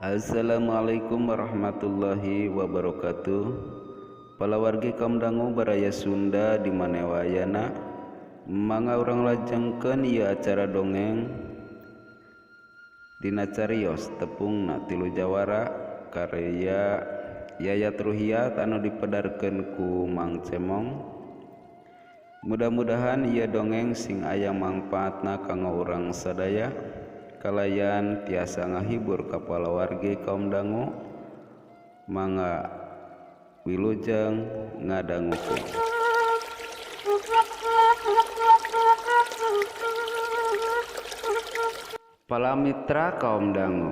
Assalamualaikum warahmatullahi wabarakatuh. Palawargi kaum dangu baraya Sunda di mana wayana, mangga urang lajengkeun ieu acara dongeng dina carios tepungna tilu jawara karya Yayat Ruhiat anu dipedarkeun ku Mang Cemong. Mudah-mudahan ieu dongeng sing aya mangpaatna kanggo urang sadaya, kalayan tiasa ngahibur ka palawargi kaum dangu. Mangga wilujeng ngadangukeun. Pala mitra kaum dangu,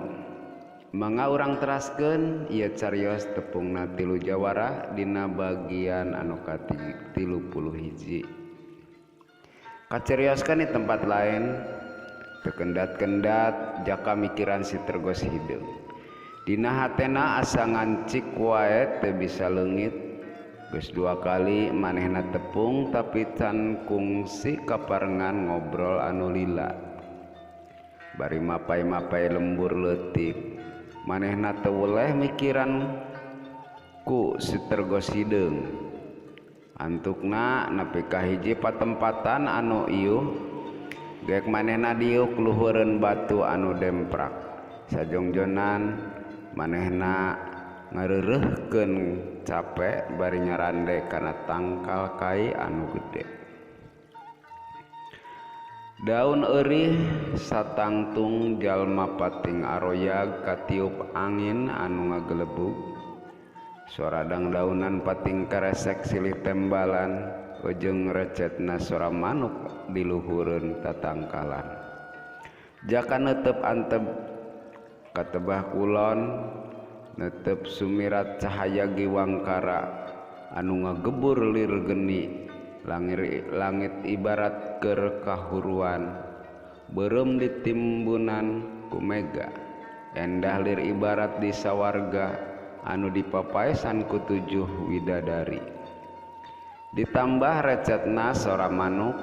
mangga urang teraskeun ieu carios tepungna tilu jawara dina bagian anu ka-31. Kacarioskeun di tempat lain. Tekendat-kendat jaka mikiran si Tergos hideung. Dina hatena asa ngancik wae teu bisa leungit. Geus dua kali manehna tepung tapi can kungsi kaparengan ngobrol anu lila. Bari mapai-mapai lembur leutik, manehna teu weleh mikiran ku si Tergos hideung. Antukna nepi ka hiji patempatan anu iuh, gek manehna diuk luhureun batu anu demprak. Sajongjonan manehna ngareureuhkeun cape bari nyarande kana tangkal kai anu gede. Daun eurih satangtung jalma pating aroyag katiup angin anu ngagelebug. Suara dangdaunan pating karesek silih tembalan ujung recetna sora manuk di luhureun tatangkalan. Jaka neuteup antep katebah kulon, neuteup sumirat cahaya giwangkara anu ngagebur lir geni. Langit ibarat keur kahuruan, beureum ditimbunan ku mega. Endah lir ibarat di sawarga anu dipapaesan ku tujuh widadari. Ditambah recetna sora manuk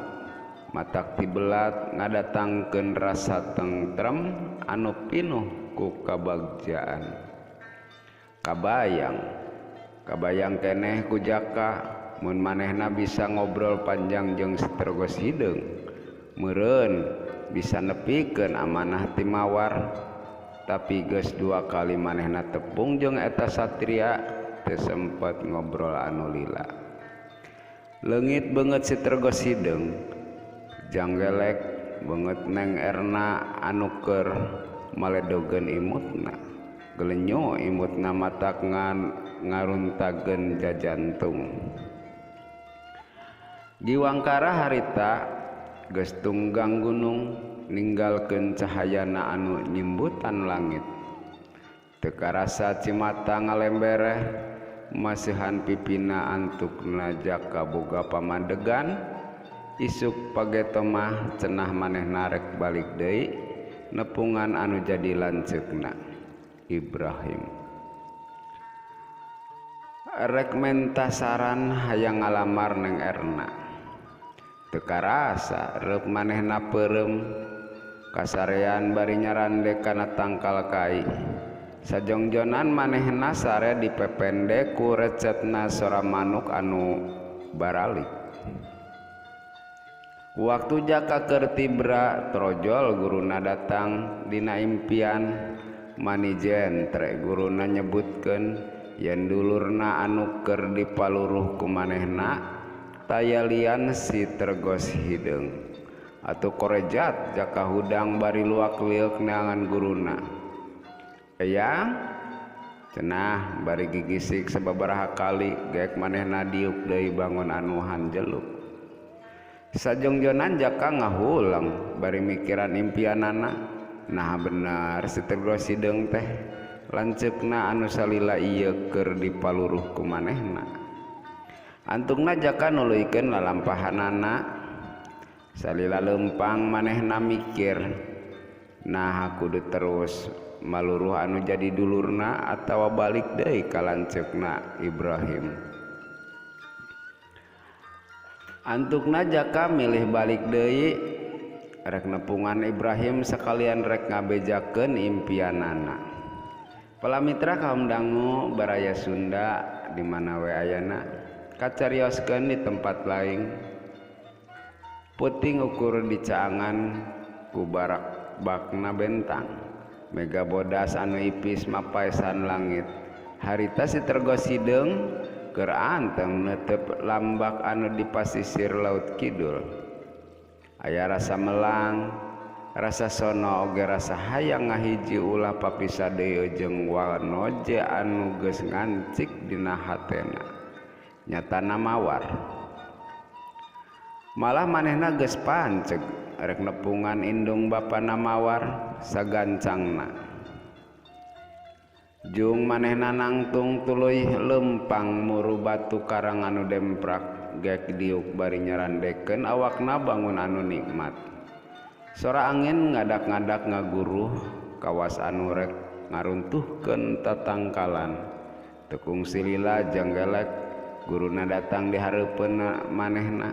matak tibelat ngadatangkeun rasa tentrem anu pinuh ku kabagjaan. Kabayang keneh ku jaka mun manehna bisa ngobrol panjang jeung si Tergos hideung, meureun bisa nepikeun amanah ti mawar. Tapi geus dua kali manehna tepung jeung eta satria teu sempet ngobrol anu lila. Leungit beungeut si Tergos hideung, janggelek beungeut Neng Erna anu keur maledogeun imutna. Gelenyo imutna matak ngaruntageun jajantung. Giwangkara harita geus tunggang gunung ninggalkeun cahayana anu nyimbutan langit. Teu karasa cimata ngalembereh, masihan pipina antukna jaka boga pamadegan. Isuk pageto mah cenah manehna rek balik deui nepungan anu jadi lanceukna Ibrahim. Rek menta saran hayang ngalamar Neng Erna. Teu karasa reup manehna peureum kasarean bari nyarande kana tangkal kai. Sajongjonan manehna sare dipepende ku recetna sora manuk anu baralik. Waktu jaka keur tibra trojol guruna datang dina impian. Manijen tre guruna nyebutkeun yen dulurna anu keur dipaluruh ku manehna tayalian si Tergos hideung. Atuh korejat jaka hudang bari luak lieuk neangan guruna. Eyang cenah bari gigisik sababaraha kali gek manehna diuk deui bangun anu hanjeluk. Sajongjonan jaka ngahulang bari mikiran impianana. Nah bener si Tergos hideung teh lanceukna anu salila ieu keur dipaluruh ku manehna. Antukna jaka nuluykeun lalampahanana. Salila leumpang manehna mikir, nah kudu terus maluruh anu jadi dulurna atawa balik deui ka lanceukna Ibrahim. Antukna jaka milih balik deui rek nepungan Ibrahim sekalian rek ngabejakeun impianana. Palamitra kaum dangu baraya Sunda di mana we ayana kacarioskeun di tempat lain. Puting ukur dicaangan ku barak bakna bentang. Mega bodas anu ipis mapaesan langit. Harita si Tergo Sideung keur anteng neuteup lambak anu di pasisir laut kidul. Aya rasa melang, rasa sono oge rasa hayang ngahiji ulah papisah deui jeung wanoja anu geus ngancik dina hatena. Nyatana mawar. Malah manehna geus panceg rek nepungan indung bapana mawar sagancangna. Jung manehna nangtung tuluy lempang muru batu karang anu demprak gek diuk bari nyarandekeun awakna bangun anu nikmat. Sora angin ngadak-ngadak ngaguruh kawas anu rek ngaruntuhkeun tatangkalan. Tekung silila janggelek guruna datang di hareupeun manehna.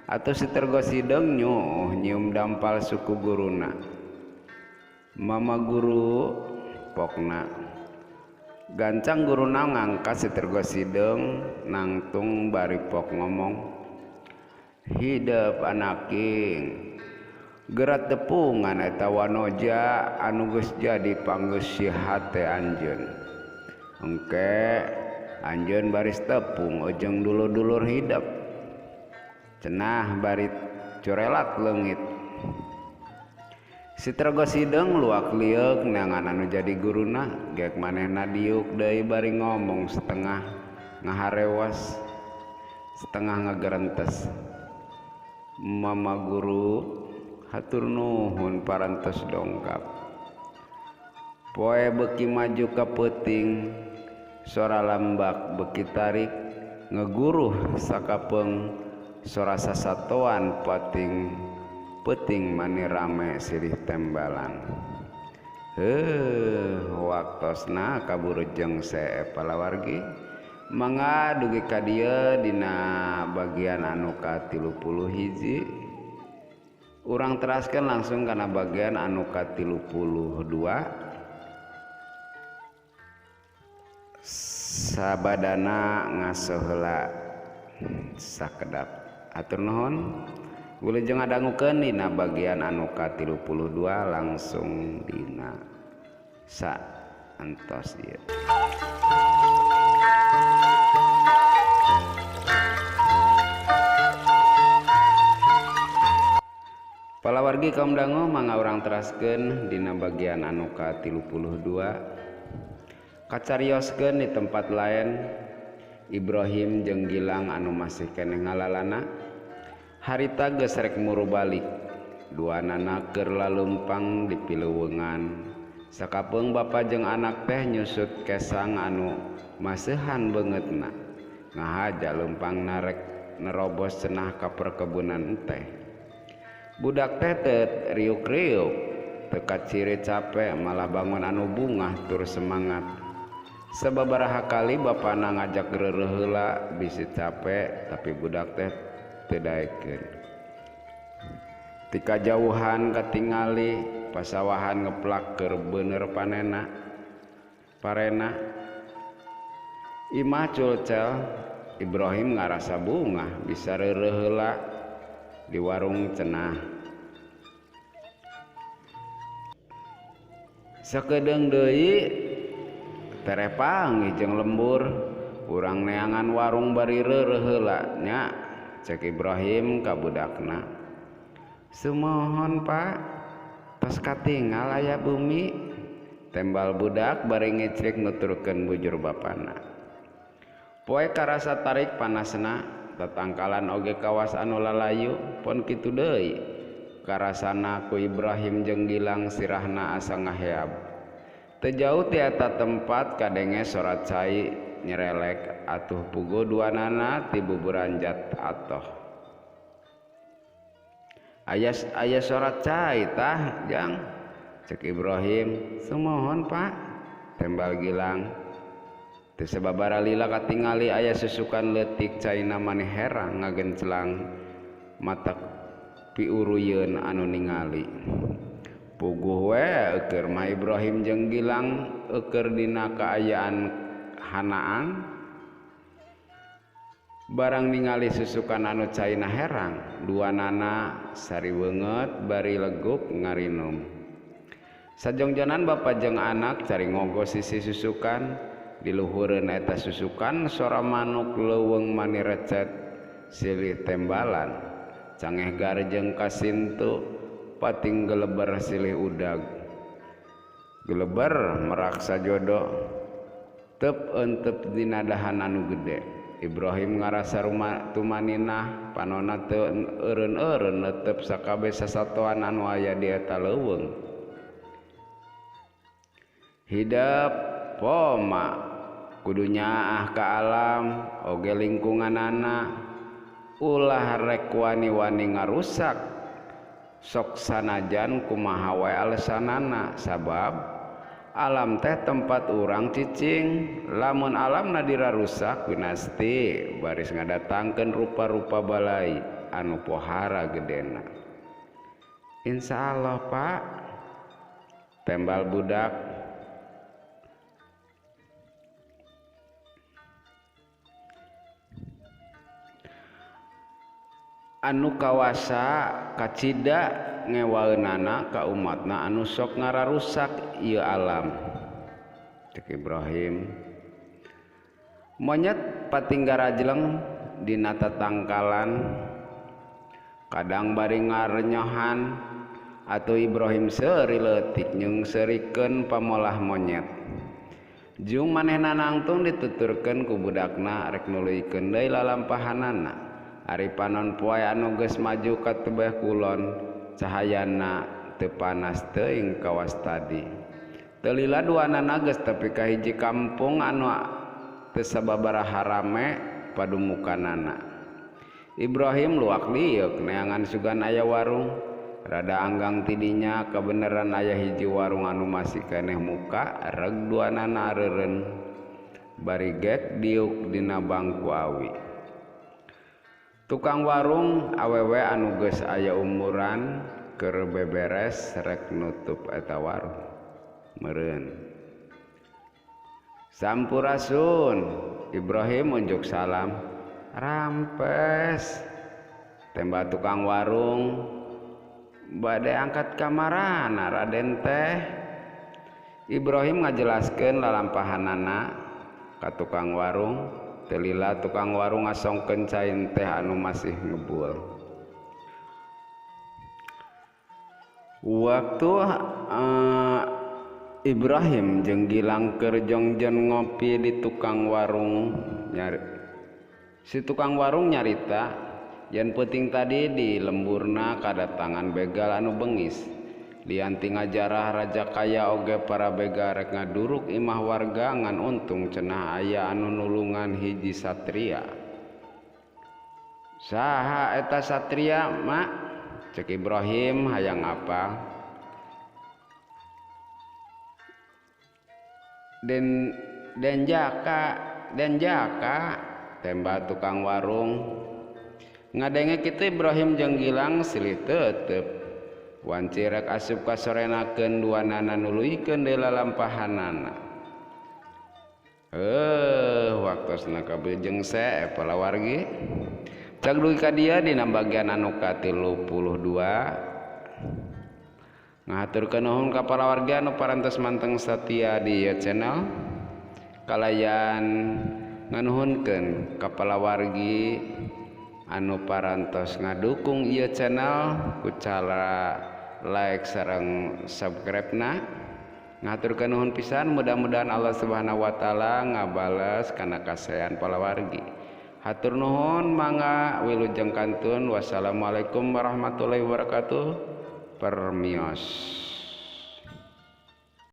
Atuh si Tergo Sideung nyuuh nyium dampal suku guruna. Mama guru pokna. Gancang guruna ngangkat si Tergo Sideung nangtung bari pok ngomong. Hidep anaking. Gerat tepungan eta wanoja anu geus jadi panggeus hate anjeun. Engke anjeun baris tepung ojeng dulur-dulur hidep. Cenah bari corelat leungit. Si Tergo Sideung luak lieuk neangan anu jadi guruna, gek manehna diuk deui bari ngomong setengah ngaharewas, setengah ngagerentes. Mama guru hatur nuhun parantos dongkap. Poe beuki maju ka peuting, sora lambak beuki tarik ngeguruh sakapeung sora sasatoan pating peuting mani rame silih tembalan. Heuh, waktosna kaburu jeung see palawargi. Mangga dugi ka dieu dina bagian anu ka-31. Urang teraskan langsung kana bagian anu ka-32. Sabadana ngaso heula sakedap. Atur nuhun. Wilujeng ngadangukeun dina bagian anu ka-32 langsung dina sa antos ieu. Palawargi kaum dangu mangga urang teraskeun dina bagian anu ka-32. Kacarioskeun di tempat lain Ibrahim jeung Gilang anu masih keneh ngalalana. Harita geus rek muru balik. Duanana keur laleumpang di pileuweungan. Sakapeung bapa jeung anak teh nyusut kesang anu maseuhan beungeutna. Ngahaja leumpangna rek nerobos cenah ka perkebunan teh. Budak teh teu riuk-riuk, teu kaciri capek malah bangun anu bungah tur semangat. Sababaraha kali bapana ngajak reureuh heula bisi capek tapi budak teh teu daekeun. Tika jauhan katingali pasawahan ngeplak keur beuneur panena parena. Imah culcel Ibrahim ngarasa bungah bisa reureuh heula di warung cenah. Sakedeung deui tereh panggih jeung lembur, urang neangan warung bari reureuh heula nya, cek Ibrahim ka budakna. Sumohon Pak, tos katingal aya bumi, tembal budak bari ngicrik nuturkeun bujur bapana. Poe karasa tarik panasna, tatangkalan oge kawas anu lalayu pon kitu deui. Karasana ku Ibrahim jeung Gilang sirahna asa ngaheab. Teu jauh ti eta tempat kadenge sora cai nyerelek atuh puguh duanana ti buburanjat atoh. Aya sora cai tah jang, cek Ibrahim. Sumohon Pak, tembal Gilang. Teu sababara lila katingali aya susukan leutik caina maneh herang ngagenclang mata piuruyeun anu ningali. Puguh we eueur mah Ibrahim jeung Gilang eueur dina kaayaan hanaan. Barang ningali susukan anu caina herang, duanana sari weungeut bari legup ngarinum. Sajongjonan bapa jeung anak cari ngogo sisi susukan, diluhureun eta susukan sora manuk leuweung mani recet silih tembalan. Cangeh garjeng kasintu pating geleber silih udag. Geleber meraksa jodoh tep entep dina dahan anu gede. Ibrahim ngarasa rumah tumaninah panona teu eureun-eureun netep sakabeh sasatoan anu aya di eta leuweung. Hidep poma kudu nyaah ka alam oge lingkunganana, ulah rek wani-wani ngarusak sok sanajan kumaha wae alesanana, sabab alam teh tempat urang cicing. Lamun alamna dirarusak winasti baris ngadatangkeun rupa-rupa balai anu pohara gedena. Insyaallah Pak, tembal budak. Anu kawasa kacida ngewaeunana ka umatna anu sok ngararusak ieu alam. Cek Ibrahim. Monyet patinggarajleng dina tatangkalan, kadang bari ngarenyohan atuh Ibrahim seuri leutik nyungseurikeun pamolah monyet. Jung manehna nangtung dituturkeun ku budakna rek nuluykeun deui lalampahanana. Ari panon poe anu geus maju ka tebeh kulon, cahayana teu panas teuing kawas tadi. Teu lila duanana geus tepi ka hiji kampung anu teu sababaraha rame padumukanana. Ibrahim luak lieuk neangan sugan aya warung. Rada anggang tidinya kabeneran aya hiji warung anu masih keneh muka reg duanana areureun. Bari gek diuk dina bangku awi. Tukang warung awewe anu geus aya umuran keur beberes rek nutup eta warung. Meureun. Sampurasun, Ibrahim unjuk salam. Rampes. Tembak tukang warung bade angkat kamarana Raden teh. Ibrahim ngajelaskeun lalampahanana ka tukang warung. Teu lila tukang warung ngasongkeun cai teh anu masih ngebul. Waktu Ibrahim jeung Gilang keur jongjon ngopi di tukang warung nyari. Si tukang warung nyarita yen peuting tadi di lemburna kadatangan begal anu bengis. Lian ti ngajarah raja kaya oge para begal rek ngaduruk imah warga ngan untung cenah aya anu nulungan hiji satria. Saha eta satria, Mak? Cek Ibrahim hayang apa? Den jaka tembak tukang warung. Ngadenge kitu Ibrahim jeung Gilang silih tetep. Wanci rek asup kasorenakeun duanana nuluykeun deui lalampahanana. Waktosna kabeh jeung se palawargi. Cag dugi ka dieu dina bagian anu ka-32. Ngahaturkeun nuhun ka palawargi anu parantos manteng satia di ieu channel. Kalayan nganuhunkeun ka palawargi anu parantos ngadukung ieu channel ku cara like sareng subscribe-na. Ngahaturkeun nuhun pisan, mudah-mudahan Allah Subhanahu wa taala ngabales kana kasaean palawargi. Hatur nuhun, mangga wilujeng kantun. Wassalamualaikum warahmatullahi wabarakatuh. Permios.